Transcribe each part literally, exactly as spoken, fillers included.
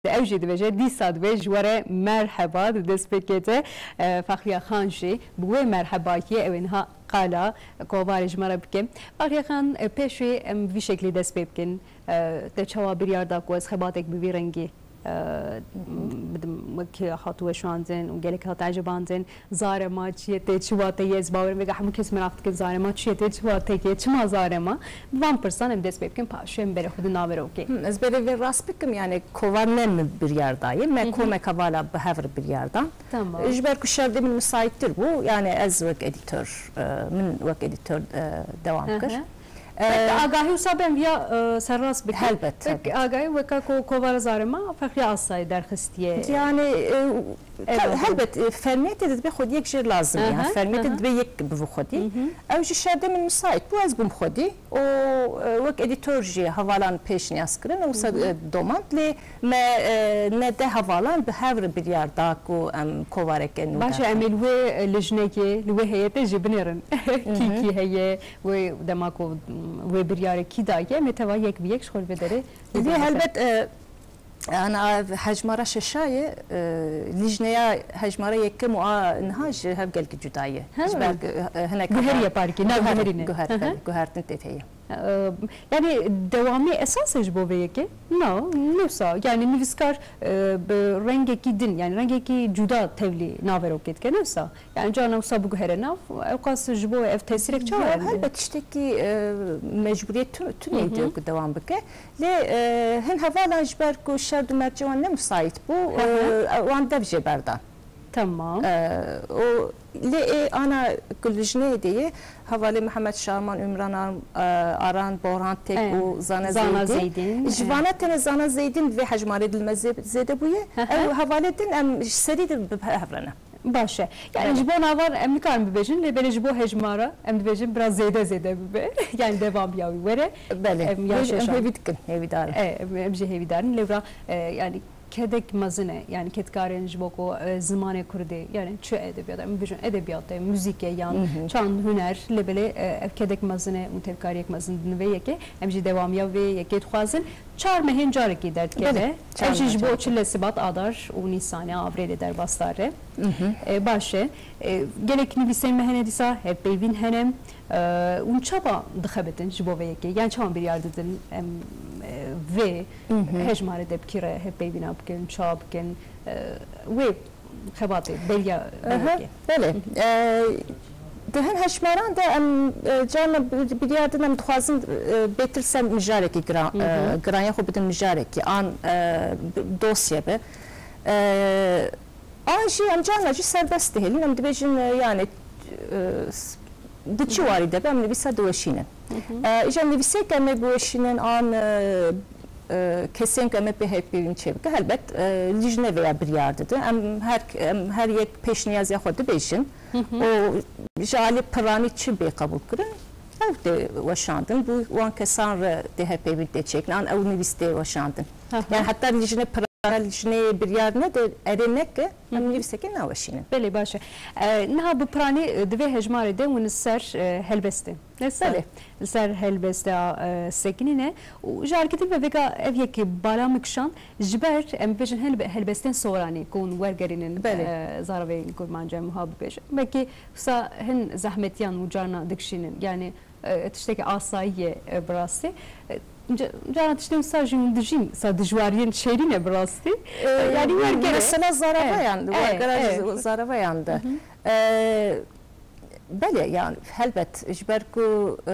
Ew jî dibêje, dîsa dibê ji we re merheba di destpêkê de, e, Fexriya Xan jî bi wê merhebakiyê ew ê niha qala kovarê ji me re bike. Fexriya Xan, e, pêşî em vî şeklî dest pê bikin. E, te çawa biryar da ku ez xebatek bi vî rengî, e, bidim, wek hatu weşandin û gelek hat ecibandin? Zarema çi ye, tê çi wateyê? Ez bawerim vêga hemû kes meraq dikin zarema çi ye, tê çi wateyê, çima zarema? Bi van pirsan em dest pê bikin, paşê em berê xwe di naverokê. Hı, ez berê vê rast bikim, yani kovar ne min biryar dayê, me Hı hı. komeka vala bi hev re biryar dan. Tamam. Ji ber ku şerdê min misaîttir bû, yani ez wek edîtor, e, min wek edîtor, e, dewam Hı kir. hı. Belki Ee, agahî wisa ben viya, e, serrast bikin. Helbet, Belki helbet. agahî weka ku kovara zarema Fexriye Asayê derxistiye. Yani, e, Evet. ta-, helbet, e, fermiyetê de dibê xwediyek jêr lazim e. Aha, Yani fermiyetê aha. dibê yek bi xwedî. Hı hı. Ew jî şerdê min misaît bû, ez bûm xwedî. O, e, wek edîtor jî hevalan pêşniyaz kirin, wisa, Hı hı. e, domand lê me, e, ne de hevalan bi hev re biryar da ku em kovareke nû Baş e, derxin. em ê li wê, e, lijnekê, li wê heyetê jî binêrin. Kî Hı hı. kî heye, wê dema ku, mm, wê biryarê kî daye, em ê teva yek bi yek ji xwe li vê derê Lê bidin. helbet, e, ana hejmara şeşayê, e, lijneya hejmara yekem û a niha ji hev gelkî cuda ye. Ha. Ji ber, e, hinek Guheriye parkê, nav guher, guherî ne. guher, Hı hı. belê, guhertin tê heye. E, yani dewamî esas e ji bo vê yekê? Na, ne wisa. Yani nivîskar, e, bi rengekî din, yani rengekî cuda tevlî naverokê dike, ne wisa. Yani carna wisa biguhere nav, ewqas ji bo ev tesîrek çawa Ya, heye? helbet tiştekî, e, mecburiyet tu-, Hı tuneyî hı. diyo ku dewam bike. Lê, e, hin hevalan ji ber ku şerd û mercê wan ne misaît bû, Hı hı. e, wan dev jê berdan. Tamam. E, o, lê ê ana ku lijneyê de ye, hevalê Mihemed Şarman, Ümran Ar-, e, Aran, Boran Tek E, û Zana Zana Zeydîn. Zeydîn, Ji e. vana tenê Zana Zeydîn vê hejmarê dilme zê-, zêde bûye. Hı hı. Ew hevalê din em ji serî de bi hev re ne. Baş e. Yani Belê. ji bo navan em nikarin bibêjin, lê belê ji bo hejmara em dibêjin biraz zêde zêde bibe. Yani dewam ya wî were. Belê. Em ya Hêv-, em şeşan. hêvî dikin, hêvîdar in. E, em, em jî hêvîdar in. Lê vira, e, yani kedek mezin e. Yani kedkarên ji bo ku, e, zimanê kurdî, yani çi edebiyat, em bibêjin edebiyat e, muzîk e, yan Hı hı. çand, huner, lê belê, e, ev kedek mezin e û tevkariyek mezin di nivê yekê. Em jî dewamiya vê yekê dixwazin. Çar mehên carekî derdikeve. Belê, çar Ev jî meh ji bo carekî. çil Sibat, Adar û Nîsanê, Avrêlê derbasdar e. Mhm. E, baş e. E, gelek nivîsên me hene dîsa, hevpeyvîn hene. E, hûn çawa dixebitin ji bo vê yekê? Yan çawa biryar didin em, e, vê Mhm. hejmarê de bi kî re hevpeyvîna bikin, çawa bikin? E, wê xebatê, beriya Aha, belê. belê. Hı hı. E, di hin hejmaran de em, e, carna bi-, biryar din em dixwazin, e, bêtir ser mijarekî giran, Hı hı. e, giraniya xwe bidin mijarekî. An, e, bi-, dosye be. E, an jî em carna jî serbest dihêlin. Em dibêjin, e, yani, e, s-, di çi warî de be em nivîsa diweşînin. Hı hı. E, îja nivîsê ke em ê biweşînin an, e, e, kesên ku em ê pê hevpeyvîn çêbike, helbet, e, lijne vêya biryar dide. Em her, em her yek pêşniyaziya xwe dibêjin Hı hı. û ji alî piranî çi bê qebûl kirin, ew tê weşandin. Bû wan kesan re tê hevpeyvîn tê çêkirin, an ew nivîs tê weşandin. Hı hı. Yani heta lijne pirane, lijneyê biryar nede, erê neke, em Hı hı. nivîsekê naweşînin. Belê, baş e. E, niha bi piranî, e, di vê hejmarê de hûn li ser, e, helbestê. Li ser, Belê. li ser helbesta, e, sekinîne û ji alîkî din ve vêga ev yekê bala min kişand, ji ber, em bibêjin, hel-, helbestên soranî ku hûn wergerînin, Belê. e, zaravên kurmancê em wiha bibêjin. Belkî wisa hin zehmetiyan û carna dikişînin. Yani, e, tiştekî asayî ye, e, bi rastî. E, ca-, carna tiştên wisa jî hûn dijîn, wisa dijwariyên şêrîn e bi rastî. E, E, yani werger e. mesela zaravayan, E, wergera e, ji e. zaravayan de. Hı hı. E, Belê, yani helbet, ji ber ku, e,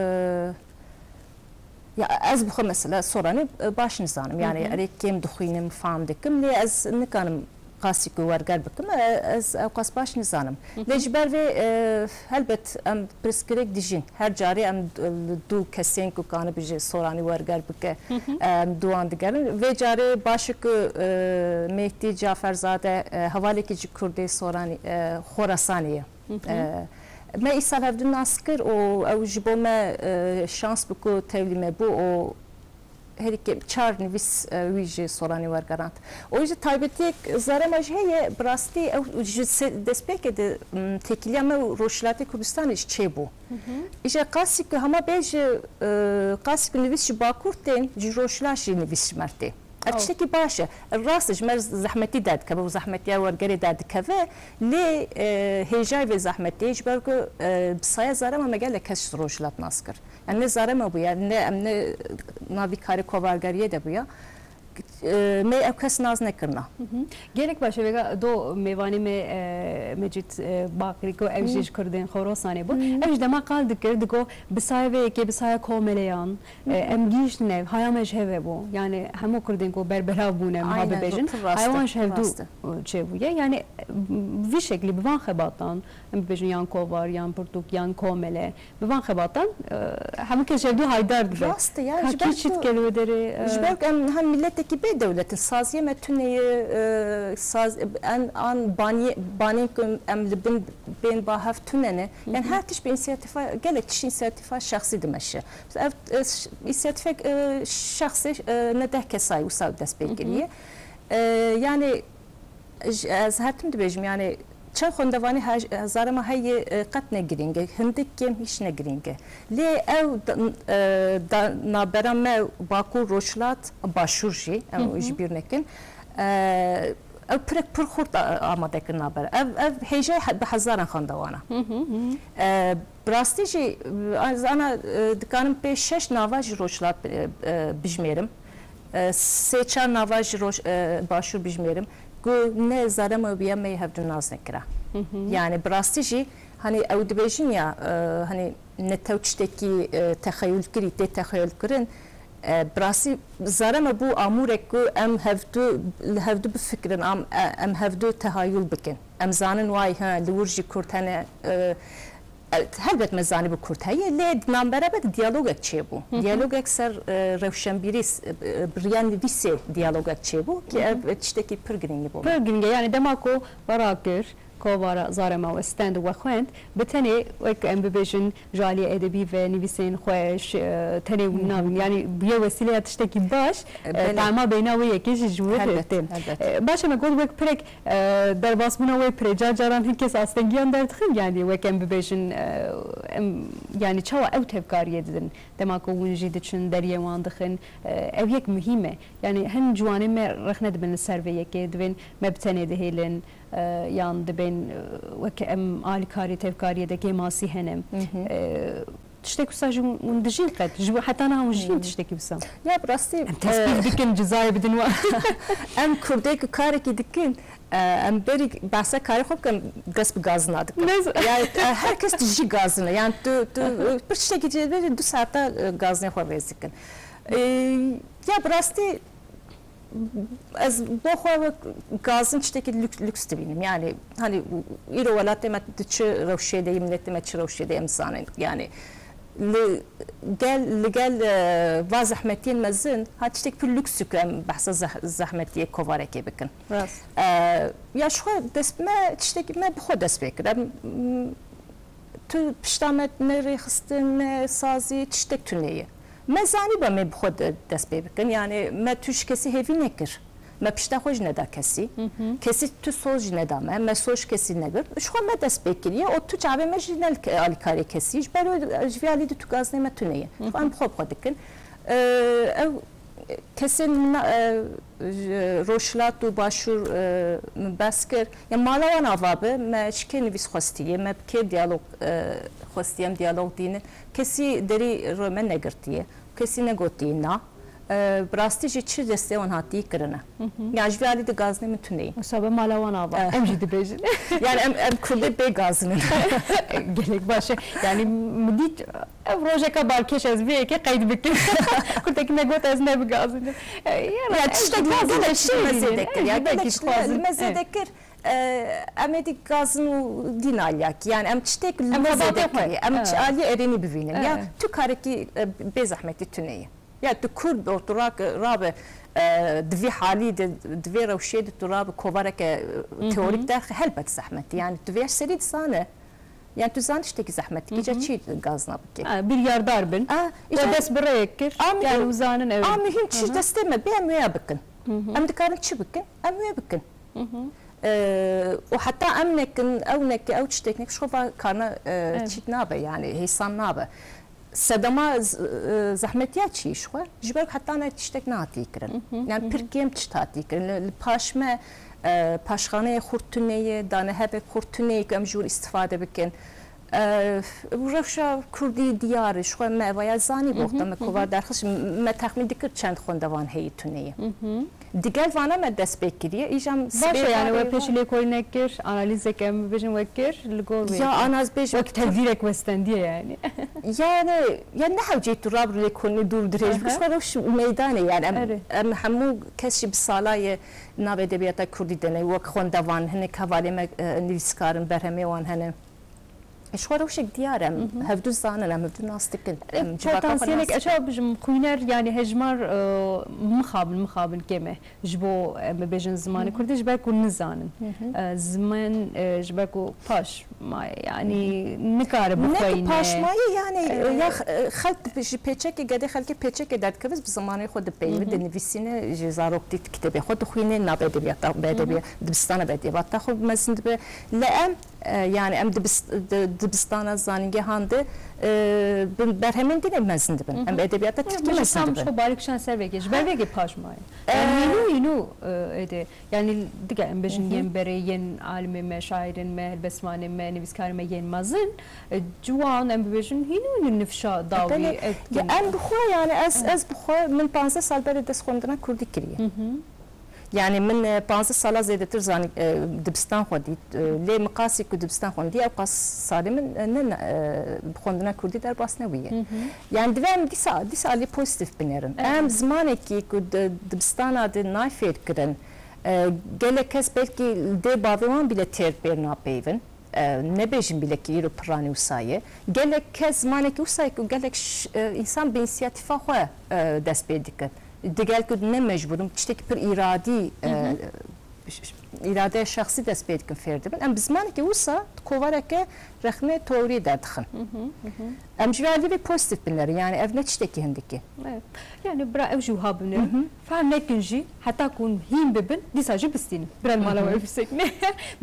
ya ez bi xwe mesela soranî, e, baş nizanim. Yani Hı hı. erê kêm dixwînim, fam dikim, lê ez nikanim qasî ku werger bikim, e, ez ewqas baş nizanim. Hı hı. Lê ji ber vê, e, helbet em pirsgirêk dijîn. Her carê em, e, li dû kesên ku kanibî ji soranî werger bike, Hı hı. em dû wan digerin. Vê carê baş e ku, e, Mehdî Caferzade, e, hevalekî ji kurdê soranî, e, Xorasanê ye. Hı hı. E, me îsal hevdû nas kir û ew ji bo me, e, şans bû ku tevlî me bû û herî kêm çar nivîs, e, wî ji soranî wergerand. Û ji taybetiyek zarema jî heye, bi rastî ew ji se-, destpêkê de, m, têkiliya me û Rojhilatê Kurdistanê jî çêbû. Hı hı. Îja qasî ku hema bê ji, e, qasî ku nivîs ji Bakur tên, ji Rojhilat jî nivîs ji me tê. Ev tiştekî baş e. Rast e, ji me zehmetî derdikeve û zehmetiya wergerê derdikeve, lê, e, hêjayî vê zehmetiyê ji ber ku, e, bi saya zarema me gelek kes ji rojhilat nas kir. Em ne zarema bûye, ne em ne navî karê kovargeriyê de bûye. E, me ev kes nas nekirina. Gelek baş e, vêga do mêvanê me, e, Mecîd, e, Bakirî ku ev jî ji Kurdên Xorasanê bû. Ev ji dema qal dikir, digo bi saya vê yekê, bi saya komeleyan, e, em gihîştin ev, haya me ji hev hebû. Yani hemû Kurdên ku berbelav bûne, em ha bibêjin, haya wan ji hevdû çêbûye. Yani vî şeklî bi van xebatan, em bibêjin yan kovar, yan pirtûk, yan komele, bi van xebatan, e, hemû kes ji hevdû haydar dibe. Rast e, ya, ka ji ber kî çi dike li wê derê, e, ji ber ku em hem miletekî bê dewlet in, saziyê me tune ye, e, saz-, en, an baniyê, banên ku em li bin bên ba hev tune ne. Yani her tişt bi însiyatîfa, gelek tişt însiyatîfa şexsî dimeşe. Ev, e, ş-, însiyatîfek, e, şexsî, e, ne deh kesayî wisa dest pê kiriye. E, yani, J-, ez her tim dibêjim, yani çend xwendevanî he-, zarema heye, e, qet ne girîng e, hindik kêm hîç ne girîng e. Lê ew da-, e, da-, navbera me Bakur, Rojhilat, Başûr jî, ew ji bîr nekin. E, ew pirek pir xurt a-, amade kir navbera. Ev, ev hêjayî he-, bi hezaran xwendevan e. E, Bi rastî jî, ez ana, e, dikarim pê şeş nava ji Rojhilat, e, e, bijmêrim. E, sê çar nava ji Roj-, e, Başûr bijmêrim. Ku ne zarema wî ya me yê hevdû nas nekira. Yani bi rastî jî, hani ew dibêjin ya, e, hani netew tiştekî, e, texeyulkirî, tê texeyulkirin. E, bi rastî zarema bû amûrek ku em hevdû, li hevdû bifikirin, am, e, em hevdû tehayul bikin. Em zanin way, ha, li wir jî Kurd hene, e, E, helbet me zanîbû Kurd heye, lê di navbera me de diyalogek çêbû. Diyalogek ser, e, rewşenbîrî, s-, e, bi riya nivîsê diyalogek çêbû, ki ev tiştekî pir girîng bû. Pir girîng e, yani dema ku we rakir, kovara Zarema we stend û we xwend, bi tenê wek em bibêjin ji aliyê edebî ve nivîsên xweş, e, tenê hûn nabin. Yani bûye wesîleya tiştekî baş, e, belê, tema beyna wê yekê jî ji wir tê. Helbet, helbet. E, baş e, me got wek pirek E, derbasbûna wê pirê car caran hin kes astengiyan derdixin, yanî wek em bibêjin, e, em, yanî çawa ew tevkariyê didin? Dema ku hûn jî diçin, deriyê wan dixin, e, ev yek muhîm e. Yanî hin ciwanên me rexne dibin li ser vê yekê, divên me bi tenê dihêlin, e, yan dibên, e, wek em alîkarî tevkariyê de kêmasî hene. E, Tiştek wisa ji hûn dijîn qet? Ji bo heta niha hûn jiyîn tiştekî wisa? Ya bi rastî, em tespît, e, bikin, cizayê bidin wan. Em Kurdê ku karekî dikin, e, em berî behsa karê xwe bikin, dest bi gazina dikin. Nez- Yani, e, her kes dijî gazine. Yani tu, tu, e, pir tiştekî cêdibê du saeta, e, gazinê xwe rêz dikin. E, ya bi rastî, Ez bo xwe wek gazin tiştekî lük-, lüks dibînim. Yani, hani, îro welatê me di çi rewşê de ye, miletê me çi rewşê de ye, em zanin. Yani, li gel, li gel, e, va zehmetiyên mezin, ha tiştek pir lüks ku em behsa zeh-, zehmetiyê kovarekê bikin. Rast. E, ya ji xwe dest me tiştekî me bi xwe dest pê kir. Em, Tu pişta me ne rêxistin, ne sazî, tiştek tune ye. Me zanîba me bi xwe de dest pê bikin. Yani me tu ji kesî hêvî nekir. Me pişta xwe jî neda kesî. Kesî tu soz jî neda me. Me soz ji kesî negir. Ji xwe me dest pê kiriye. O tu çavê me jî ne li ke-, alîkarê kesî. Ji ber wê ji vê alî de tu gazinê me tune ye. Em bi xwe bi xwe dikin. Ee, ew Kesên min, e, ji Rojhilat û Başûr, e, min behs kir. Ya mala wan ava bi, me ji kê nivîs xwestiye, me bi kê diyalog, e, xwestiye, em diyalog dînin. Kesî derî rê me negirtiye. Kesî negotiye na. E, bi rastî jî çi destê wan hatî kirine. Ya ji vê alî de gazinê min tune ye. Wisa be mala wan ava. Evet. Em jî dibêjin. Yani em, em Kurdê bê gazin in. Gelek baş e. Yani min dît Ev rojeka balkêş ez vê yekê qeyd bikim. Kurtekî me got ez ne bi gazin im. E, ya, ya, tiştek gelek tişt li me zêde kir. Ya, gelek tişt li me zêde kir. E, em ê dî gazin û dîn aliyakî. Yani em tiştek li me zêde kir. Em çi aliyê erênî bivînin. Ya, tu karekî, e, bê zehmetî tune ye. Ya, tu Kurd be, tu rak-, rabe, e, di vî halî de, di vê rewşê de tu rabe kovareke, e, teorîk derxe, helbet zehmetî. Yani tu vê serî dizane. Yani tu zanî tiştekî zehmetî, kîja çi gazna bike. Ha, biryardar bin. A, we dest bi rêyek kir. A, yani, û zanin ew. A, muhîm çi destê me bê em wêya bikin. Em dikarin çi bikin? Em wê bikin. E, û heta em nekin, ew neke, ew tiştek neke, ji xwe va karna, e, çîk nabe, yani hêsan nabe. Sedema z-, e, zehmetiya çi ji xwe? Ji ber ku heta ne tiştek nehatî kirin. Hı hı, Yani hı hı. pir kêm tişt hatî kirin. Li, li paş me, e, paşxaneyê xurt tune ye, danehevek xurt tune ye ku em ji wir îstifade bikin. E, rewşa kurdî diyar e, ji xwe me vaya zanî, Hı hı, wexta me hı hı. kovar derxist, me texmîn dikir çend xwendevan heye tune ye. Hı hı. Digel vana me dest pê kiriye, îja em Baş e, sibê yani, we darê pêşî van- lêkolînek kir, analîzek em bibêjin we kir, li gor wê Ya, kir. Anaz bêj Wek wek tevdîrek we stendiye yani. Yani, ya ne hewceyî tu rabir lêkolînê dûr dirêj Aha. bikir, ji xwe rewş meydanê yani. Em, Erê. em hemû kes jî bi sala ye navê edebiyata kurdî de ne, wek xwendevan, hinek hevalê me, e, nivîskar in, berhemê wan hene. Ji xwe rewşek diyar e, em Hı hı. hevdu zanin, em hevdu nas dikin. E, Em civaka xwe potansiyelek nas dikin. eşa bijim xwîner, yani hejmar, e, mixabin, mixabin kêm e. Ji bo, em bibêjin zimanê Hı hı. kurdî, ji ber ku nizanin. Hı hı. E, ziman, e, ji ber ku paş maye, yani Hı hı. nikare Ne ki bixweyne. paş maye, yani, E, ya x-, e, xelk ji pêçekê, gedê xelkê pêçekê derdikeve, bi zimanê xwe dipeyve, Hı hı. dinivîsîne, ji zaroktî kitêbê xwe dixwîne, nav edebiyata, bi Hı hı. edebiyat, dibistana bi edebiyata xwe mezin dibe. Le em, e, yani em dibis-, di-, dibistana zanîngehan de, e, bi berhemên din ê mezin dibin. Hı hı. Em bi edebiyata Hı, tirkî bi mezin tam dibin. Xwe barik şan ser vekê. Ji ber Ha. vekê paş maye. Yani E, hînû, hînû, e, êdê. Yani dige em bêjin Hı hı. yên berê, yên alimê me, şairên me, helbestvanê me, nivîskarê me yên mezin, e, ciwan em bibêjin hînû hînû nifşa dawî Belê. Ya etkin. em bi xwe, yani ez, Hı. ez bi xwe, min panzdeh sal berê dest xwendina kurdî kiriye. Hı hı. Yani min, e, panzdeh sala zêdetir zanî, e, dibistan xwe dît. E, lê miqasî ku dibistan xwendî, ew qas salê min, e, ne, ne, e, bi xwendina kurdî derbas nebûye. Hı hı. Yani divê em dîsa, dîsa alî pozitif binerin. Evet. Em zimanekî ku di, dibistana de nayê fêr kirin, e, gelek kes belkî li dê bavê wan bile têr pêr napeyvin. E, nebêjin bile ki îro piranî wisa ye. Gelek kes zimanekî wisa ye ku gelek ş-, e, însan bi însiyatîfa xwe, e, dest pê dikin. Digel ku ne mecbûr in, tiştekî pir îradî, e, Hı hı. ş-, ş-, îradeya şexsî dest pê dikin fêr dibin. Em bi zimanekî wisa di kovareke rexne teoriyê derdixin. Hı hı, hı hı. Em ji vê alî vê pozitif binerin, yani ev ne tiştekî hindikî. Evet. Yani bira ew jî wiha bibînin. Hı hı. Fehm nekin jî, heta ku hûn hîn bibin, dîsa jî bistînin. Bira li mala Hı hı. we bisekine.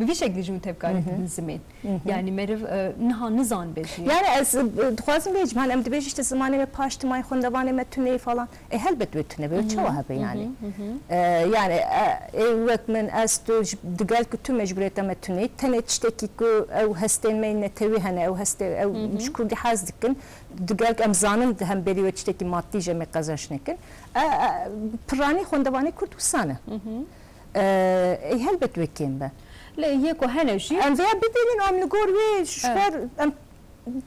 Bi vî şeklî jî hûn tevkarî Hı hı. dibin zimên. Hı hı. Yani meriv, e, niha nizanibe jî. Yani ez, e, dixwazim bêjim, hani em dibêjin işte zimanê me paş dimayî, xwendevanê me tune ye falan. E, helbet wê tune be, Hı hı, çawa hebe hı hı, yani? hı hı. E, yani, e, ê wek min, ez, tu, ji, digel ku tu mecburiyeta me tune ye, tenê tiştekî ku ew hestên me yên netewî hene, ew hestê, ew Hı hı. ji kurdî hez dikin, digel ku em zanin di hemberî we tiştekî madî jî em ê qezenç nekin. E, e, piranî xwendevanê kurd wisa ne. Hı hı. E, ê helbet wê kêm be. Lê yê ku hene jî Em vêya bibînin, em li gor wê ji Evet. xwe, em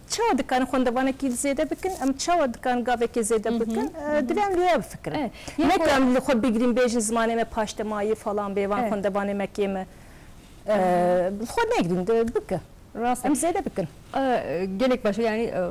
çawa dikarin xwendevanekî zêde bikin, em çawa dikarin gavekê zêde Hı hı, bikin, hı hı. e, divê em li wê bifikirin. Evet. Ne Yê ku ku em li xwe bigirîn bêjin zimanê me paştemayî falan bê, van Evet. xwendevanê me kêm e. E, Hı hı. li xwe negirîn, de bike. Rast e. Em zêde bikin. E, gelek baş e, yani, e,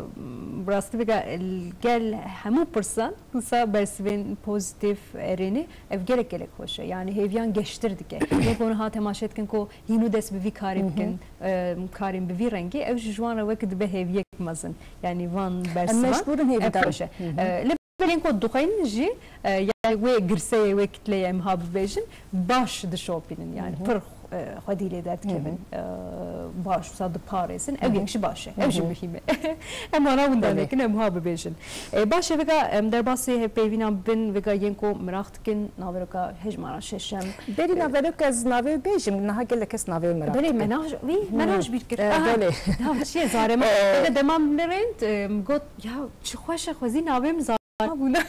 bi rastî bike, gel hemû pirsan, wisa bersivên pozîtîf erêne, ev gelek, gelek xweş e. Yani hêviyan geştir dike. Yê ku niha temaşe dikin ku hînû dest bi vî karê Hı hı. bikin, e, karên bi vî rengî, ew ji wan re wek dibe hêviyek mezin. Yani van Em bersivan, mecbûr in ev hêvîdar xweş e. bin. Hı hı. E, lê belên ku dixweynin jî, e, yani wê girseyê, wê kitleyê em ha bibêjin, baş dişopînin. Yani Hı hı. pir, e, xwedî lê derdikevin, Hı hı. e, baş wisa diparêzin. Ev Hı hı. yek jî baş e. Hı hı. Ev jî muhîm e. Em ana winda Belê. nekin, em ha bibêjin. E, baş e, vêga em derbasî hevpeyvînan bibin, vêga yên ku miraq dikin, naveroka hejmara şeşem. Berî E, naveroka ez navê bêjim, niha gelek kes navê miraq Belê, dikin. Menaj, wî, Hmm. Menaj bîr kir. E, Aha. belê. Ya, çi ye, zarema. E, Eve dema min rênd, e, min got, ya, çi xweş e, xwezî navê min zarema bûne.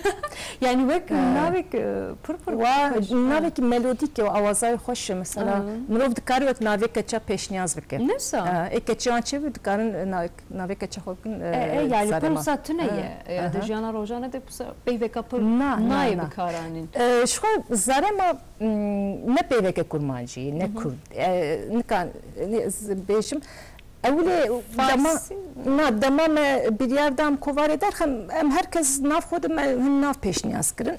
Yani wek E. navek, e, pir pir Wa, xweş. navekî melodîk e û awazayê xweş e. Mesela, Aha. mirov dikare wek navê keça pêşniyaz bike. Ne wisa? E, ê keçê wan çêbû, dikarin, e, na-, navê keça xwe bikin, e, E, e, yani zarema. pir wisa tune E, ye. E, aha. Di jiyana rojane de wisa peyveka pir Na, na, nayê na. bikaranîn. E, ji xwe zarema, mm, ne peyveke kurmancî, ne Hı hı. kurd. E, nika, e, z-, bêjim, ewilê dema, Farsî. na, dema me biryar da em kovarê derxin, em her kes nav xwe de me hin nav pêşniyaz kirin.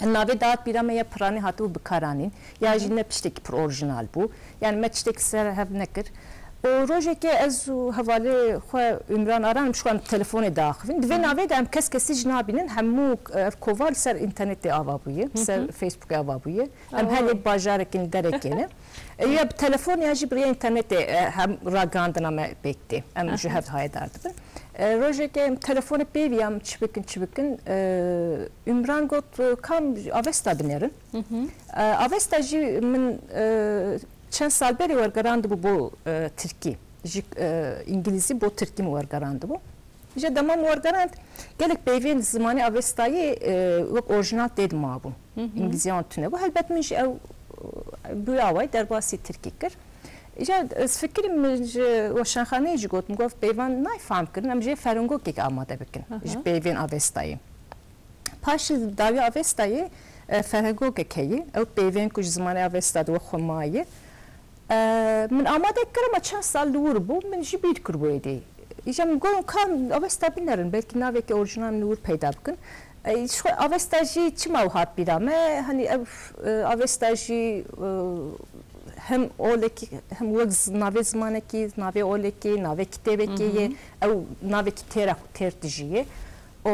Navê dahat bîra me ya piranî hatibû bikaranîn, ya jî Hı hı. ne tiştekî pir orjinal bû. Yani me tiştekî ser hev nekir. û rojekê ez û hevalê xwe Ümran Aran em ji xwe em telefonê diaxivin. Di vê navê de em kes kesî jî nabînin, hemû ev kovar li ser înternetê ava bûye, li ser Facebookê ava bûye. Em her yek bajarekê li derekê ne. E, ya bi telefon ya jî bi rêya înternetê, e, hem ragihandina me pêk tê. Em ji hev hayedar dibin. E, rojekê em telefonê pê vî ya em çi bikin, çi bikin. E, Ümran got, e, kam Avesta binerin. E, Avesta jî min, e, çend sal berê wergerandibû bo, e, Tirkî. Ji, e, Îngilîzî bo Tirkî min wergerandibû. Ji dema min wergerand, gelek peyvên zimanê Avestayê, e, wek orjinal tê de mabûn. Îngilîziya wan tune bû. Helbet min jî ew, e, bûye awayî derbasî Tirkî kir. Îcar ez fikirim min ji weşanxaneyê jî got, min got peyvan nayê fehm kirin, em jê ferhengokek amade bikin. Ji peyvên Avestayê. Paşê dawiya Avestayê, e, ferhengokek heye. Ew peyvên ku ji zimanê Avesta de wexwe maye. E, min amade kir ama çend sal li wir bû, min jî bîr kir wê dê. Îja min got, ka Avesta binerin, belkî navekî orjinal min li wir peyda bikin. E, ji xwe Avesta jî çima ew hat bîra me? Hanî ev, e, Avesta jî, e, hem olekî, hem wek z-, navê zimanekî, navê olekî, navê kitêbekê ye, ew navekî têra, têr dijî ye. Û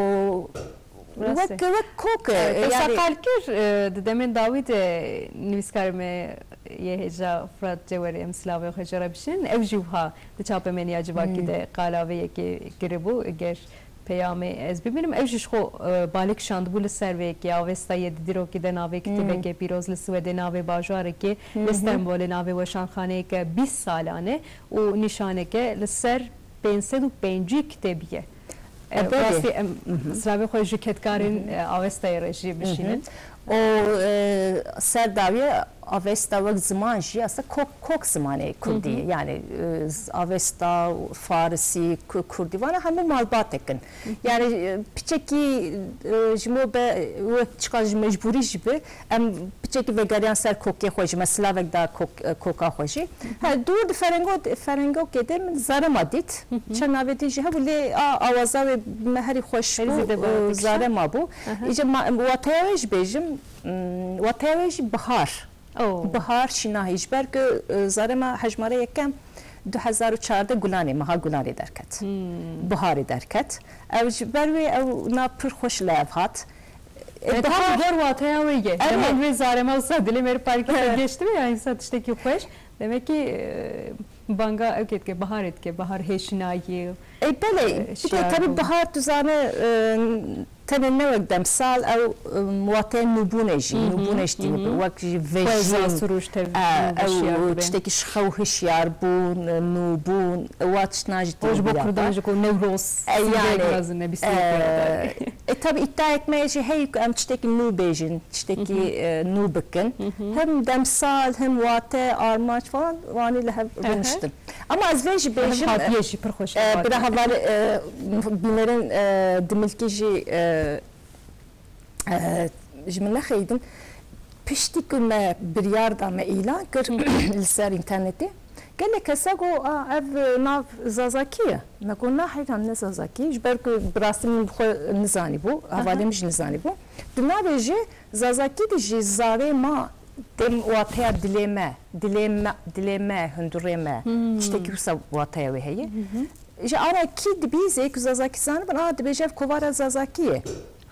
Rast e. Wek, wek kok e, E, te yanî qal kir, e, di demên dawî de nivîskarê me yê hêja Firat Cewerî, em silavê xwe jê re bişînin. Ew jî wiha di çapemeniya civakî de qala vê yekê kiribû. Ger peyamê ez bibînim, ew jî ji xwe, e, balik şandibû li ser vê yekê. Avesta ye di dîrokî de navê kitêbekê pîroz li Swedê, navê bajarekê li Stenbolê, navê weşanxaneyeke bîst salan e û nîşaneke li ser pênc sed û pêncî kitêbî ye. E, E, belê. Rastî em silavê xwe ji kedkarên, e, Avestayê re jî bişînin. Û, e, ser dawiye Avesta wek ziman jî aslında kok, kok zimanê kurdî ye. Yanî, e, z-, Avesta, Farisî, ku-, kurdî vana hemû malbatek in. Yanî, e, piçekî, e, ji mo be, wek çiqas ji mecbûrî jî be, em piçekî vegeriyan ser kokê xwe jî, me silavek da kok-, e, koka xwe jî. He, dûr di ferengo-, ferengokê de min zarema dît. Çend navê din jî hebû, lê a, awaza wê me herî xweş Herî bû, zêde e, bawer dikişa. Zarema bû. Îca ma, wateya wê jî bêjim, m, wateya wê jî bihar. Oh. Bihar şînahî. Ji ber ku, e, zarema hejmara yekem du hezar û çardeh Gulanê, meha Gulanê derket. Biharê derket. Ew ji ber wê ew nav pir xweş li ev hat. E, E, tam bihar gor wateya wê ye. Erê. Dema wê zarema wisa dilê me parkê Evet. Geçti ve yani insan tiştekî xweş. Demek ki, e, banga ew dike, biharê dike, bihar hêşinayî. E, belê, E, bir de şiyar tabii bû. Bihar tu zane, e, tenê ne wek demsal, ew, e, wateya nûbûnê jî, Hı hı, nûbûnê jî hı hı. Wek jî Xweza vejîn, sirûş tev-, e, nû ew hişyar dibe. Tiştekî ji xew hişyar bûn, nûbûn, e, wa tiştna jî O ji bo tê bira Kurdan xwe. Ji ku Newroz, E, sîvek yani, mezin e, bîst û yek e, ya da. E, tabii îddiayek me jî heye ku em tiştekî nû bêjin, tiştekî, Hı hı. E, nû bikin. Hı hı. Hem demsal, hem wate, armanc falan, wanî li hev Hı hı. rûniştin. Ama ez vê jî Hem bêjim, hatiye e, jî pir xweş e, hatiye. Bira heval, e, bînerên, e, dimilkî jî, e, e, ji min nexeyidin. Piştî ku me biryar da, me îlan kir li ser înternetê, gelek kesa got, "A, ev, e, nav Zazakî ye." Me got, "Na heyran, ne Zazakî." Ji ber ku bi rastî min bi xwe nizanîbû, Aha. Hevalê min jî nizanîbû. Di navê jî Zazakî de jî zarê ma Dem wateya dilê me, dilê me, dilê me, hundurê me, Hmm. Tiştekî wisa wateya wê heye. Hı hı. Ji ana kî dibîzê ku Zazakî zanibin, a, dibêje ev kovara Zazakî ye.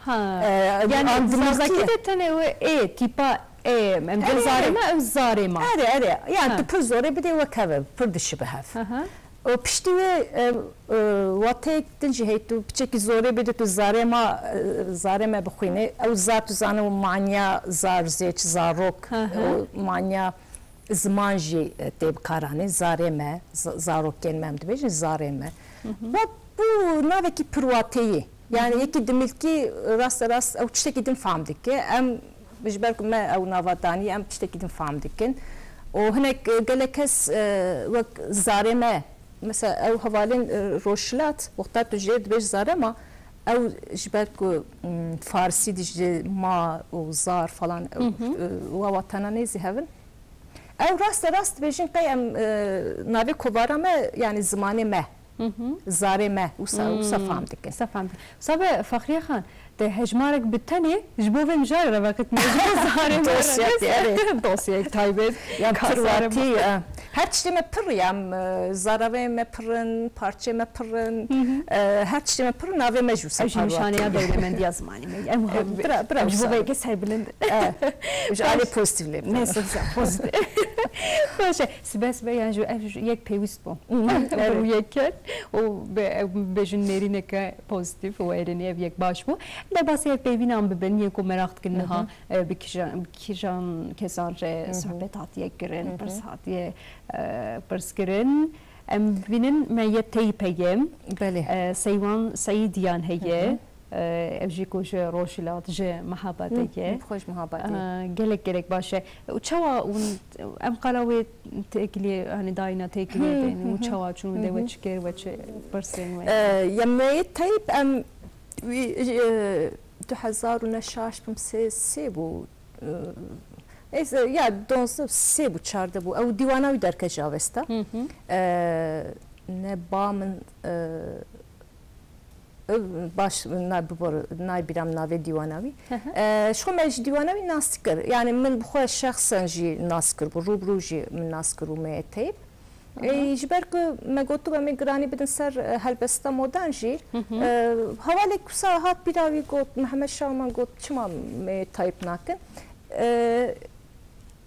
Ha. Ee, Yani an dimilkî Zazakî ye. De tenê wê ê, tîpa ê, em Erê, dil zarê erê. Me, ew zarê me. Erê, erê. Yani Ha. Tu pir zorê bidê wek hev e, pir dişibe hev. Aha. Û piştî wê, e, e, wateyek din jî heye, tu piçekî zorê bidî, tu zarê ma, e, zarê me bixwînî. Ew zar, tu zanî, maniya zar, zêç, zarok, Hı hı. Û maniya ziman jî, e, tê bikaranîn. Zarê me, z-, zarokên me em dibêjin, zarê me. Hı hı. Ve bû navekî pirwateyî. Yani Hı hı. Yekî dimilkî raste rast ew tiştekî din fam dike. Em ji ber ku me ew nava danî, em tiştekî din fam dikin. Û hinek, e, gelek kes, e, wek zarê me, mesela ew hevalên, e, Rojhilat, wexta tu jê dibêj zare ma, ew ji ber ku, m, Farsî dijî ma û zar falan, ew, Hı hı. E, wa watena nêzî hev in. Ew raste rast dibêjin qey em, e, navê kovara me, yani zimanê me. Hı hı. Zarê me, wisa, wisa Hmm, fam dikin. Wisa fam dikin. Wisa be Fexriye Xan, te hejmarek bi tenê ji bo vê mijarê re veqetîne, ji bo zarê me re Dosyayek, ne? Evet. Dosyayek taybet. Ya Ka zarê pirwatî, me. E, Her tiştê me pir e, em, e, zaravê me pir in, parçeyê me pir in, e, her tiştê me pir in, navê me jî wisa Ew jî par nîşaneya wate. Dewlemendiya zimanê me ye. Em E, hemû bira, bira em ji bo wisa. Veyke serbilind in. E, ji alî Baş. Pozitif lê Ne bidin. Sibsa pozitif. Baş e. Sibe sibe yan ji ev ji yek pêwîst bû. Hı hı, Ew evet. Yek ket û be, ew bêjin nêrîneke pozitif û erênî ev yek baş bû. Em basî ev peyvînan bibin, yên ku meraq dikin Hı hı. niha e, bi kîjan, bi kîjan kesan re Hı hı. sohbet hatiye kirin, Hı hı. pirs hatiye, e, pirs kirin. Em bibînin me yê teyp heye. Belê. E, Seywan Seîdiyan heye. Hı hı. E, ev jî ku ji Rojhilat, ji Mehabad Hı, heye. Hı, xweş Mehabad heye. E, gelek, gelek baş e. Û çawa hûn, em qala wê têkiliyê, hani dayîna têkiliyê Hı, deynin hı û hı. çawa çûn Hı de hı. we çi kir, we çi pirsên we? E, ya me yê teyp em Wî, e, du hezar û ne şaş bim sê, sê bû. E, ez, e, ya donzdeh, sê bû, çardeh bû. Ew dîwana wî derket ji Avesta. Hı hı. E, ne ba min, e, e, baş, na, bibor, nayê bîra min navê dîwana wî. Hı hı. E, ji xwe me ji dîwana wî nas dikir. Yani min bi xwe şexsen jî nas kir bû. Rû bi rû jî min nas kir û me teyb. Aha. Ê, ji ber ku me gotibû em ê giranî bidin ser, e, helbesta modern jî, Hı hı. e, hevalek wisa hat bîra wî got, Mihemed Şaman got, çima me teyp nakin? E,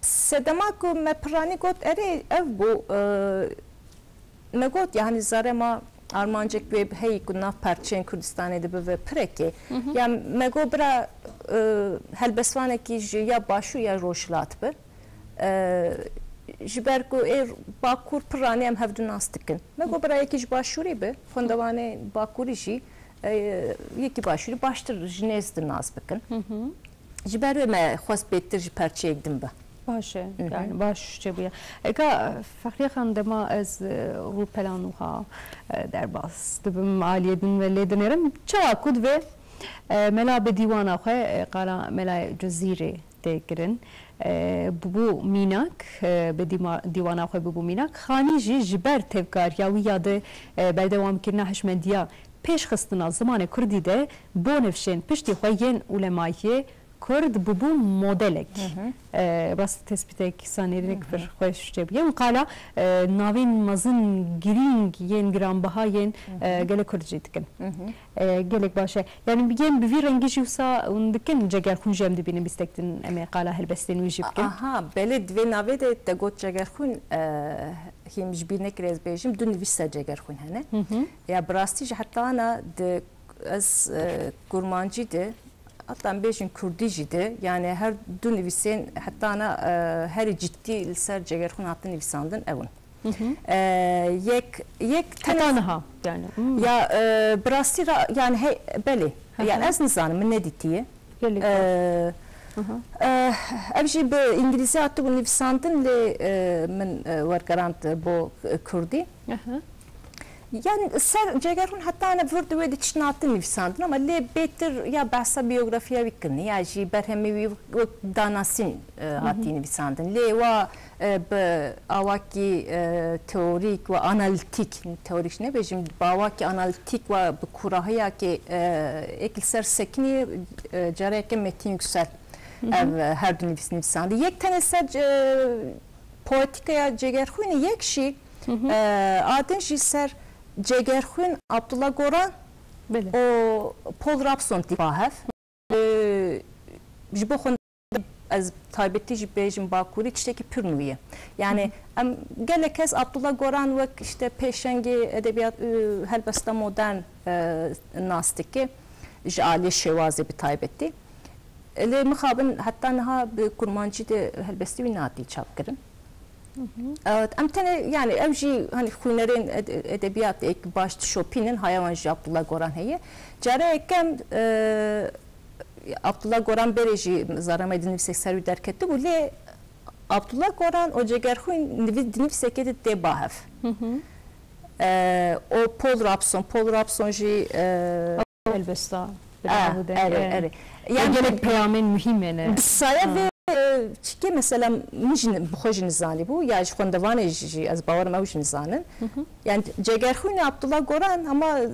sedema ku me piranî got, erê ev bû, e, me got, ya, hani zare ma armancek wê heyî ku nav perçeyên Kurdistanê de bibe pirekê. Hı hı. Ya me got, bira, e, helbestvanekî ji ya Başûr ya Rojhilat bi. E, ji ber ku ê Bakur piranî em hevdu nas dikin. Me got, bira yekî ji Başûrî bi, xwendevanê Bakurî jî, e, yekî Başûrî baştir ji nêz di nas bikin. Hı hı. Ji ber wê me xwest bêtir ji perçeyek din be. Baş e, Hı hı. yani baş çêbûye. Eka Fexriye Xan, dema ez, e, rûpela nû ha, e, derbas dibim, aliyê din ve lê dinêrim. Çawa ku divê, e, mela bi dîwana xwe, e, qala Melayê Cizîrê tê kirin. E, bûbû mînak, e, bi dîma-, dîwana xwe bûbû mînak. Xanî jî ji ber tevkariya wî ya di, e, berdewamkirina hişmendiya pêşxistina zimanê kurdî de bo nifşên piştî xwe yên ulemayê kurd bûbû modelek. Hı hı. E, rast tespîtek, sanêrînek Hı hı. pir xweş çêbûye. Û qala, e, navên mezin girîng yên giranbiha yên, Hı hı. e, gelê kurd jî dikin. Hı hı. E, gelek baş e. Yani bi yên bi vî rengî jî wisa hûn dikin, Cegerxwîn jî em dibînin bîstek din, em ê qala helbestên wî jî bikin. Aha, belê, di vê navê de te got Cegerxwîn, e, hîm ji bîr nekir ez bêjim, du nivîs ser Cegerxwîn hene. Hı hı. Ya bi rastî jî heta ana di ez, e, kurmancî de, heta em bêjin kurdî jî de, yani her du nivîsên heta ana, e, herî ciddî li ser Cegerxwîn hatin nivîsandin ew in. Hı hı. E, yek, yek tenê Heta niha yani. Hmm. Ya, e, bi rastî ra, yani hey, belê. Hı hı. Yani ez nizanim, min nedîtiye. Gelek E, Hı hı. e, ev jî bi îngilîzî hatibû nivîsandin, lê, e, min, e, wergerand bo, e, kurdî. Hı hı. Yani ser Cegerxwîn heta ana vir di wê de tişt natin nivîsandin, ama lê bêtir ya behsa biyografiya wî kirin, ya jî berhemê wî wek danasîn, e, Hı hı. hatî nivîsandin. Lê wa e, bi awakî, e, teorîk ve analîtîk, teorîk nebêjim, bi awakî analîtîk ve bi kûrahiyakê, e, êk li ser sekinî, e, careke Metin Yüksel Hı hı. ev, e, her du nivîs nivîsandî. Yek tenê ser, e, poetîkaya Cegerxwînê, yek jî, Hı hı. e, a din jî ser Cegerxwîn, Abdullah Goran Belê. û Paul Robson tî ba hev. E, ji bo xwe ez taybetî jî bêjim Bakurî tiştekî pir nû ye. Yani Hı hı. em gelek kes Abdullah Goran wek işte pêşengê edebiyat, e, helbesta modern, e, nas dike. Ji aliyê şêwazê bi taybetî. Lê mixabin heta niha bi kurmancî de helbestî wî nehatî çapkirin. Hı hı. Evet, em tenê, yani ev jî hani xwînerên ed-, edebiyatê êk baş dişopînin, haya wan jî Abdullah Goran heye. Cara yekem, e, Abdullah Goran berê jî zara me dinivîsek ser wî derketibû, lê Abdullah Goran û Cegerxwîn nivî-, dinivîsekê de tê ba hev. Hı hı. E, û Paul Robson, Paul Robson jî, e, Helbesta, Ah, bila hûde, erê, e, erê. e, Yani gelek peyamên muhîm hene. Bi saya Ha. vê, e, Çikê mesela min jî bi xwe jî nizanîbû, ya ji xwendevanê jî, jî ez bawerim ew jî nizanin. Yani Cegerxwînê Abdullah Goran hema, e,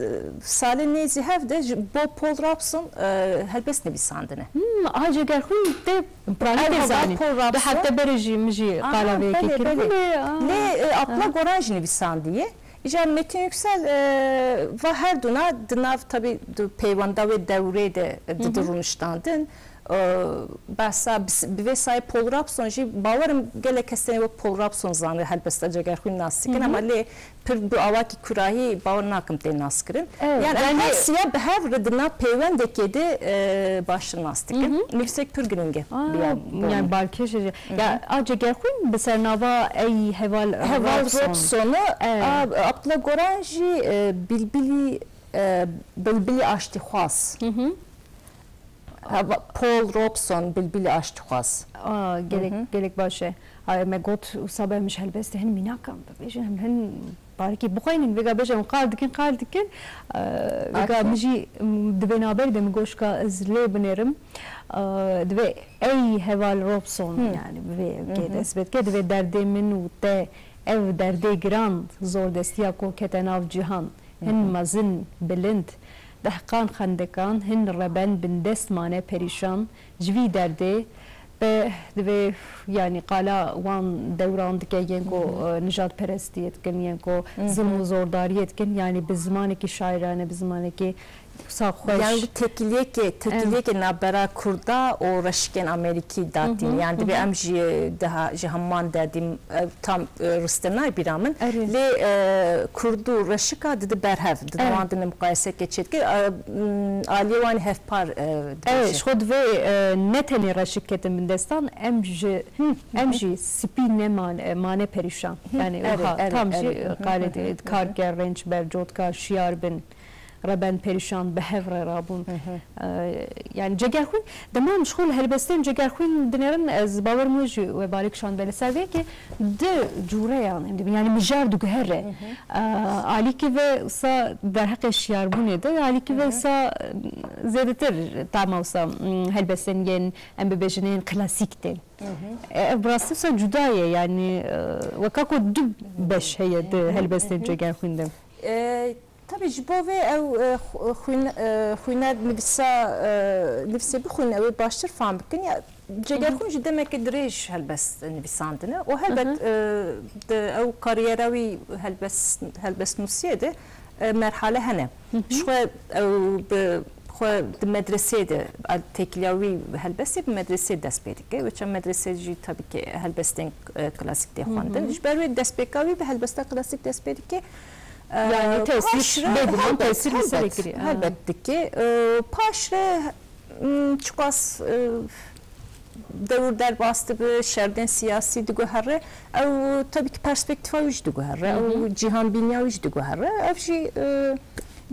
salê nêzî hev de ji bo Paul Robeson, e, helbest nivîsandine. Hmm, a Cegerxwîn te Ew pranî tê hema zanî. Paul Robeson. Du hefte berê jî min jî Aha, qala vê yekê belê, kir. Belê, belê, aa, Lê, e, Abdullah aha. Goran jî nivîsandiye. Îcar Metin Yüksel, e, va her duna di nav, tabi, di peywenda wê dewrê de, e, di, di rûniştandin. E, behsa bi, bi vê sayê Paul Robeson jî bawerim gelek kes tenê wek Paul Robeson zanî helbesta Cegerxwîn nas dikin, ama lê pir bi awakî kurahî bawer nakim tê nas kirin. Evet, Yani em yani her siya bi hev re di nav peywendekê de, e, baştir nas dikin. Nivîsek pir giring e. Aa, bi ya, yani balkêş e. Ya, a Cegerxwîn bi ser nava Ey Heval Heval Robson. Robson'u, Evet. a, Abdullah Goran jî, e, Bilbilî, e, Bilbilî Aştîxwaz. Hı hı. Ha, va-, Paul Robeson, Bilbilî Aştîxwaz. Aa, gelek, Hı hı. gelek baş e. Ha, me got, wisa be em ji helbestê hin mînakan bibêjin, em hin barekî bixwînin, vêga bêje em qal dikin, qal dikin. Ee, vêga Aferin. min jî, m, di vê navberî de min goşka ez lê binêrim. Ee, divê Ey Heval Robeson, Hı. yani, bi vê Hı hı. yekê dest pê dike, divê derdê min û te ev derdê giran, zordestiya ku kete nav cihan, hin Hı hı. mezin, bilind, dehqan xendekan, hin reben bindest mane perîşan, ji vî derdê, be divê, yanî qala wan dewran dike, yên ku, Hı hı. e, nijadperestiyê dikin, yên ku Hı hı. zilm û zordariyê dikin, yanî bi zimanekî şairane, bi zimanekî wisa xweş. Yani bu tekiliyeke, tekiliyeke navbera Kurda û reşikên Amerîkî datîne. Hı hı, Yani divê hı hı. em jî daha ji heman derdî, e, tam, e, riste nayê bîra min. Erê. Lê, e, Kurd û reşika didi berhev, didi Erê. wan dine muqayeseke çêdike, e, m, aliyê wan hevpar, e, dibêje. Erê, ji xwe divê, e, ne tenê reşik ketin bindestan, em ji, Hı, hı, em hı. jî spî ne man-, e, mane perîşan. Hı, Yani erê, wiha erê, tam jî erê. Hı, hı, qarê hı, hı, hı. kar ke rênc ber, cotkar, şiyar bin. Reben perîşan bi hev re rabûn. Hı hı. Ee, yani Cegerxwîn, dema em ji xwe li helbestên Cegerxwîn dinêrin, ez bawerim wê jî we balê kişandibe. Li ser vê yekê du cûreyan em dibînin. Yani mijar diguhere. Hı hı. Ee, alîkî ve wisa derheqê şiyarbûnê de, alîkî ve Hı hı. wisa, e, zêdetir tama wisa, m, helbestên yên em bibêjin yên klasîk tên. Hı hı. E, ev bi rastî wisa cuda ye, yani, e, weka ku du beş heye di Hı hı. helbestên Hı hı. Cegerxwîn de. E, Tabii ji bo vê ew, e, xu-, xwîn-, e, xwîner nivîsa, e, nivîsê bixwînin, ew ê baştir fam bikin. Ya, Cegerxwîn jî demeke dirêj helbest nivîsandine û helbet, Hı hı. e, di ew kariyera wî helbest-, helbestnûsiyê de, e, merhale hene. Hı hı. Ji xwe ew bi xwe di medreseyê de, a, têkiliya wî helbestê bi medreseyê dest pê dike. Wê çend medreseyê jî tabii ki helbestên, e, klasîk tê Hı hı. xwendin. Ji ber wê destpêka wî bi helbesta klasîk dest pê dike. Yani tesîr, paş re, bêguman helbet, tesîr li ser helbet, kiriye. Ha. Helbet dike. Ee, paş re, m, çiqas, e, dewr derbas dibe, şerdên siyasî diguhere. Ew, tabii ki perspektîfa wî jî diguhere. Hı hı. Ew cîhanbîniya wî jî diguhere. Ev jî, e,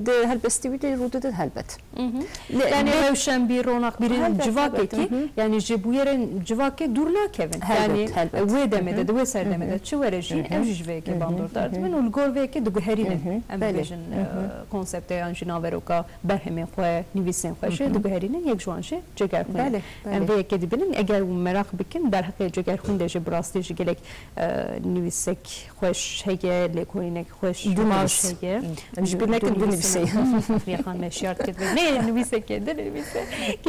di helbestî wî de rû dide helbet. Mhm. Lê, Yani lê rewşenbîr, ronaqbîrên Helbet, civakekî, helbet, mhm. yani ji bûyerên civakê dûr nakevin. Helbet, Yani helbet. wê demê de, Mhm. di wê serdemê de Mhm. çi were jî, Mhm. ev jî ji vê yekê Mhm. bandordar dibin Mhm. û li gor vê yekê diguherînin. Mhm. Em Belê. dibêjin, e, Mhm. konsepte yan jî naveroka berhemên xwe, nivîsên xwe jî Mhm. diguherînin, yek ji wan jî Cegerxwîn e. Belê, Em belê. vê yekê dibînin, eger hûn meraq bikin, derheqê Cegerxwîn de jî bi rastî jî gelek, e, nivîsek xweş heye, lêkolînek xweş, Dû baş nivîs. heye. Em ji bîr nekin, dû nivîsê. Fexriye Xan me şiyar dike. Lê nivîseke, dû nivîse.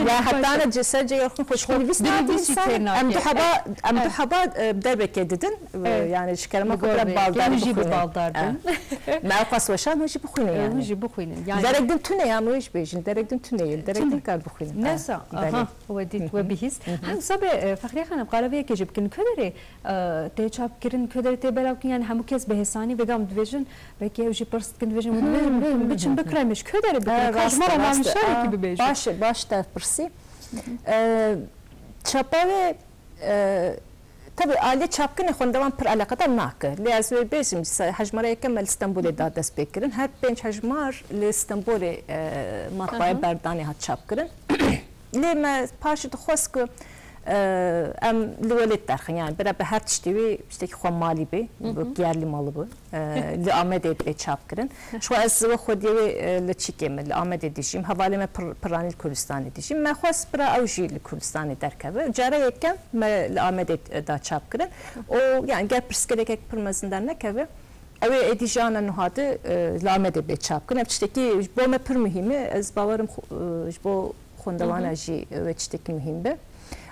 Ya heta ne ceser Cegerxwîn xweşik nivîs Dû nivîsî nivîsî tê Em du heba, em du heba, e, derbekê didin. E, Evet. Yani ji kerema Bi xwe gor bira vê baldar yekê, hûn jî bi bixwînin. baldar bin. E. Me ew qas weşan hûn jî bixwînin E, hûn yani. jî bixwînin. Yani Derek din tune ya, em wê jî bêjin. Derek din tune ye. Derek Tune. din kar bixwînin. Nesa, E, belê. aha, we dît, we bihîst. Hı hı. Hem sabe, e, Fexriye Xanim, qala vê yekê jî bikin. Ku derê, e, tê çapkirin, ku derê tê belavkirin, yani hemû kes bi hêsanî vêga em dibêjin, belkî ew jî pirs dikin, dibêjin, dibêjin, biçin bikremê, ji ku derê bikin, E, ka ji rast me re e, rast e. navnîşanekî A, bibêjin. Baş e, baş te pirsî. E, çapa wê, e, tabii alê çapkinê xwendevan pir eleqedar nake. Lê ez wê bêjim, se-, hejmara yekem me li Stenbolê da dest pê kirin. Her pênc hejmar li Stenbolê, e, matbaayê Hı hı. Berdanê hat çap kirin. Lê me paşê dixwest ku E, em li welêt derxin, yani bira bi her tiştê wê tiştekî xwe malî bê, bi yerlî malı bû. E, li Amedê bê çap kirin. Ji xwe ez we xwediyê wê, e, li çîkê me, li Amedê dijîm. Hevalê me pir, piranî li Kurdistanê dijîm. Me xwest bira ew jî li Kurdistanê derkeve. Cara yekem me li Amedê, e, da çap kirin. Û yani ger pirsgirêkek pir mezin dernekeve, ew ê êdî ji ana nuha de, e, li Amedê bê çap kirin. Ev tiştekî ji bo me pir muhîm e. Ez bawerim xwe-, e, ji bo xwendewana jî, e, wê tiştekî muhîm be.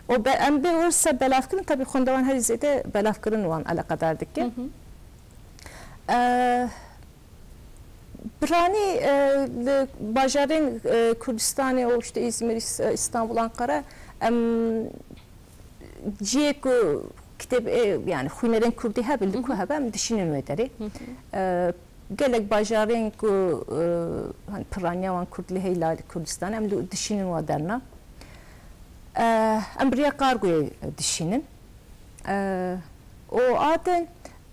Û be-, em bê wir ser belavkirin, tabii xwendevan herî zêde belavkirin wan eleqedar dike. E, Piranî, e, li bajarên, e, Kurdistanê û işte Îzmîr, Îs-, Îstanbul, Ankara, em cihê ku kitêb, e, yani xwînerên kurdî hebe, li ku hebe, em dişînin wê derê. E, gelek bajarên ku, e, hani piraniya wan kurd li heyla li Kurdistanê, em li dişînin wa derna. E, em bi riya kargoyê dişînin. E, û ate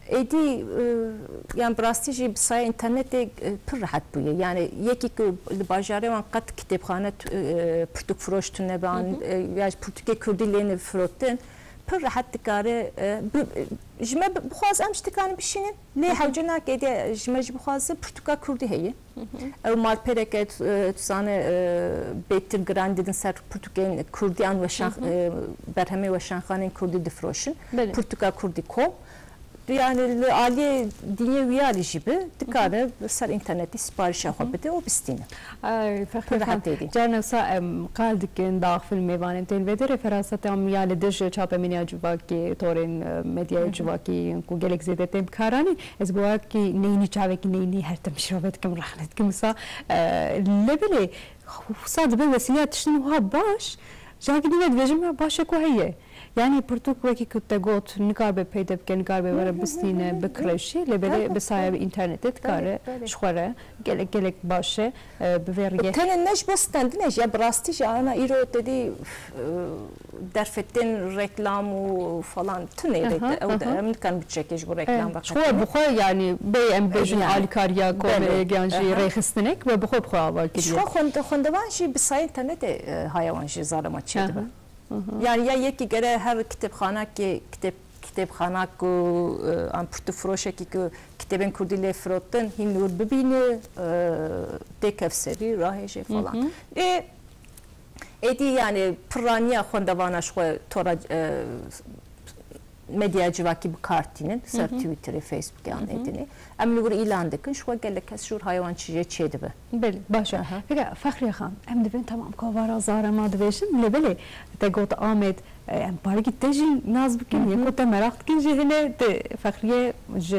êdî, e, yani bi rastî jî bi sayê înternetê, e, pir rehet bûye. Yani yekî ku li bajarê wan qet kitêbxane tu-, e, pirtûkfiroş tune be, an, e, ya jî pirtûkê kurdî lê nefirotin, pir rehet dikare, e, bi, ji me bi-, bixwaz em jî dikarin bişînin. Lê hewce nake êdî ji me jî bixwaze pirtûka kurdî heye. Ew malpereke, e, tu zane, e, bêtir giran didin ser pirtûkên kurdî an weşan-, e, berhemê weşanxanên kurdî difiroşin. Belê. Pirtûka kurdî kom. Yani li aliyê dinyê wiyalî jî bi, dikare ser înternetî siparişa xwe bide û bistîne. Ay, Fexrî Pir Xan, rehet êdî. Carna wisa em qal dikin, diaxivin mêvanên tên vê derê, feraseta em ya li dij çapemeniya civakî, torên, e, medyaya civakî yên ku gelek zêde tên bikaranîn. Ez bi wekî neynî, çavekî neynî her tim şirove dikim, rexne dikim wisa. E, lê belê, wisa dibe wesîleya tiştin wiha baş, cihakî din ve dibêjim ya baş e ku heye. Yani pirtûk wekî ku te got, nikaribe peyde bike, nikaribe were bistîne, bikreşî, lê belê bi saya înternetê dikare ji xwe re gelek, gelek baş e, e, bi vê riyê. Tenê ne ji bo stendinê jî, ya bi rastî jî ana îro te dî, e, derfetên reklam û falan tune re, ew de, em nikan bütçekê ji bo reklam veqetînin. Ji xwe bi xwe, yani bê em bêjin alîkariya komeleyek yan jî rêxistinek we bi xwe bi xwe ava kiriye. Ji xwe xwende-, xwendevan jî bi saya înternetê, e, haya wan jî zarema çêdibe. Yani ya yekî gere her kitêbxanakê, kitêb-, kitêbxana ku, e, an pirtûkfiroşekî ku kitêbên kurdî lê firotin, hîn li wir bibîne, e, têkev serî, rahêje falan. Ê, êdî yani piraniya xwendevana ji xwe tora, e, medyaya civakî bi kar tînin, ser Twitterê, Facebookê an êdînê. Em li wir îlan dikin, ji xwe gelek kes ji wir haya wan çî jê çêdibe. Belê, baş e. Peki, Fexriye Xan, em dibên tamam kovara zarema dibêjin, lê belê te got Amed, e, em parikî te jî nas bikin, yê ku te meraq dikin jî hene, te Fexriye ji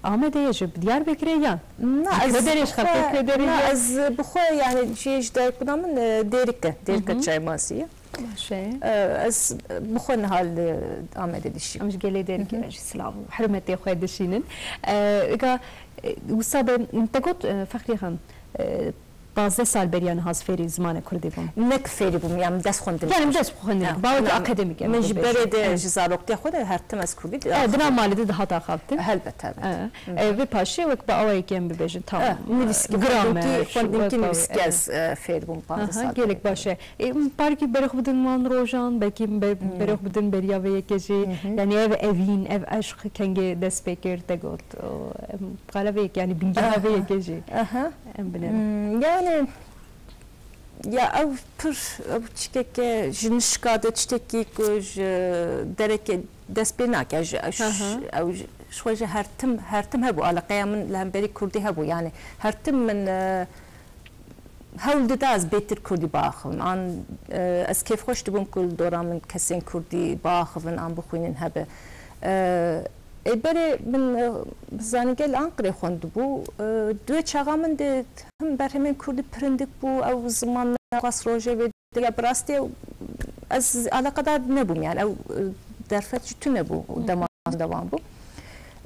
Amedê ye, ji Diyarbekirê yan? Na, ji ez Kêderê, ji xelkê Kêderê ye? Na, ez bi xwe yani jê ji dayikbûna min, e, Dêrik e, Dêrika Çaymasî ye. Baş e. E, ez bi xwe niha li Amedê dişîm. Em ji gelê Dêrikê re jî silav û hurmetê xwe dişînin. E, ga, e, wisa be, te got, e, Fexriye Xan, e, pazdeh sal beriya niha ez fêrî zimanê kurdî bûm. Ne ki fêrî bûm, ya min dest xwendinê kir. Yani min dest xwendinê kir. Bawekî akademîk em bibêjin. Min ji berê de ji zaroxtiya xwe de her tim ez kurdî di-, e, di nav malê de dihata axaftin. Helbet, helbet. E, e, vê paşê wek bi awayekî em bibêjin, tamam. E, nivîskî, gramer, xwendînkî, xwendînkî nivîskî ez, e, fêr bûm pazdeh sal. Gelek baş e. Ê, parkî berê xwe bidin wan rojan, belkî be-, berê xwe bidin beriya vê yekê jî. Yani ev evîn, ev eşq kengê dest pê kir, te got. O, em, qala vê yekê, yani bingehîna vê yekê jî. Em binêrin. Hmm, yani, ya ew pir, ew çikeke ji nişka de tiştekî ku ji dereke dest pê nake, ji, ew ji, ew ji, ji xwe ji her tim, her tim hebû, aleqeya min li hemberî kurdî hebû, yani her tim min, e, hewl dida ez bêtir kurdî biaxivim. An, e, ez kêfxweş dibûm ku li dora min kesên kurdî biaxivin an bixwînin hebe. E, ê berê min, e, bi zanîngehê li Anqirê xwendibû. E, di wê çaxa min de him berhemên kurdî pir hindik bû, ew ziman me xwest rojevê de ya bi rastî ez eleqedar nebûm, yani ew, e, derfet jî tune bû, dema dewan bû.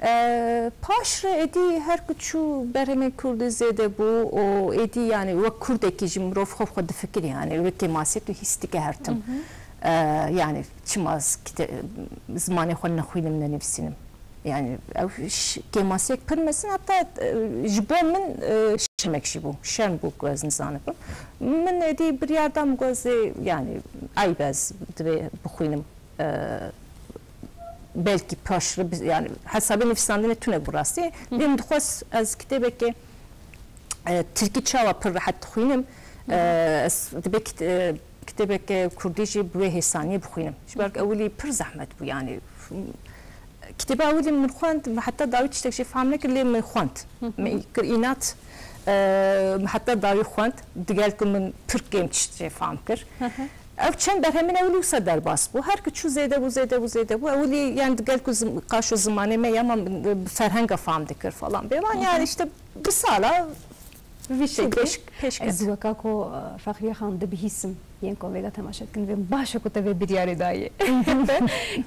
E, paş re êdî her ku çû berhemên kurdî zêde bû û êdî yani wek kurdekî jî mirov xwe bi xwe difikirî yani wek kêmasiyek tu hîs dike her tim. E, yani çima ez kite-, zimanê xwe nexwînim, nenivîsînim. Yani ew ş-, kêmasiyek pir mezin, heta, e, ji bo min, e, şermek jî bû. Şerm bû ku ez nizanibim. Min êdî biryar da min got ez ê yani Eyb ez divê bixwînim. E, belkî paşri bi-, yani hesabê nivîsandinê tune bi rastî. Lê min dixwest ez kitêbekê, e, tirkî çawa pir rehet dixwînim. E, ez divê kit-, e, kitêbeke kurdî jî bi wê hêsaniyê bixwînim. Ji ber ku ewilî pir zehmet bû yani. Kitêba ewilî min xwend, min heta dawî tiştek jê fam nekir, lê min xwend. Min kir înat, e, min heta dawî xwend, digel ku min pir kêm tişt jê fam kir. Ev çend berhemên ewilî wisa derbas bû. Her ku çû zêde bû, zêde bû, zêde bû. Ewilî yani digel ku zim-, qaşo zimanê me ya, ma bi ferhenga fam dikir falan. Bêvan yani işte bi sala vî şeklî pêş, pêş ket. Ez weka ku, e, Fexriye Xan dibihîsim yên ku vêga temaşe dikin, vê baş e ku te vê biryarê dayê.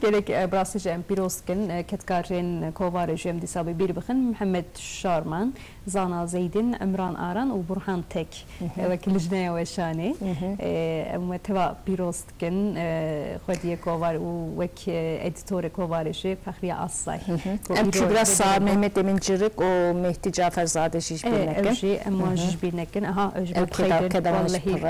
Gelek, e, bi rastî jî em pîroz dikin, e, kedkarên kovarê jî em dîsa bi bîr bixin. Mihemed Şarman, Zana Zeydin, Emran Aran û Burhan Tek, e, wek lijneya weşanê. E, em we teva pîroz dikin, e, xwediyê kovar û wek, e, edîtorê kovarê jî Fexriye Assay. Em çûbira Sar, Mehmet Emin Cirik û Mehdî Caferzade jî ji bîr nekin. Ew jî em wan jî ji bîr nekin. Aha, ew jî bi xeyr in, wellehî.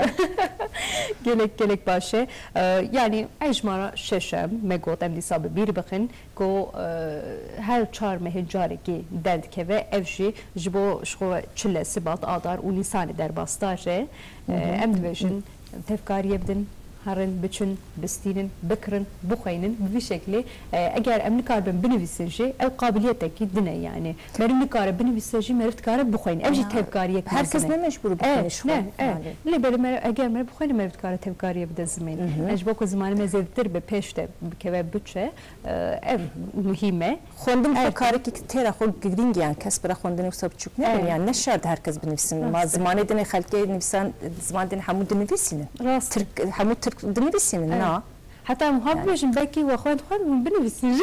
Gelek, gelek baş e. E, yani hejmara şeş e, me got em dîsa bi bîr bixin ku, e, her çar mehê carekî derdikeve, ev jî ji bo ji xwe çile, sibat, adar û nîsanê derbasdar e. E, em dibêjin, tevkariyê bidin, herin, biçin, bistînin, bikirin, bixweynin, bi vî şeklê, e, eger em nikaribin binivîsin jî, ew qabiliyetekî din e yani. Meriv nikare binivîse jî, meriv dikare bixweyne. Ev jî tevkariyek mezin e. Her kes ne mecbûr bixwîne ji xwe. Ne, e. Lê berê meriv, eger meriv bixweyne, meriv dikare tevkariyê bide zimên. E, ji bo ku zimanê me zêdetir bi pêş de bikeve biçe, e, ev muhîm e. Xwendin xwe karekî têra xwe girîng e, yani kes bira xwendinê wisa biçûk nebin, yani ne şert her kes binivîsin. Ma zimanê din ê xelkê nivîsan, ziman din hemû dinivîsînin. Rast. Tirk, hemû Tirk dinivîsînin, na. Heta em wiha bibêjin, belkî we xwend xwend hûn binivîsin jî.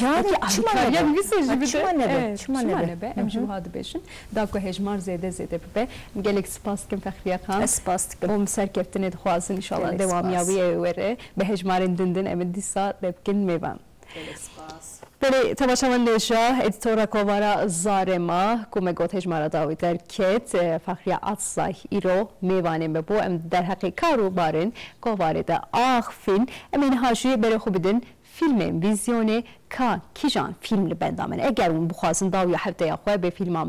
Yani çima nebe? Çima nebe? Çima nebe? Em jî wiha dibêjin. Da ku hejmar zêde zêde bibe. Gelek spas dikim Fexriye Xan. Ez spas dikim. Û em serkeftinê dixwazin, înşallah dewamiya wî ê were. Bi hejmarên din din em ê dîsa te bikin mêvan. Gelek spas. Belê, temaşevan, nêja edîtora kovara Zarema, ku me got hejmara dawî derket, e, Fexriye Atsay îro mêvanê me bû. Em derheqê kar û barên kovarê de axifîn. Em ê niha jî berê xwe bidin fîlmên vîzyonê, ka kîjan fîlm li benda me ne. Eger hûn bixwazin dawiya hefteya xwe bê fîlman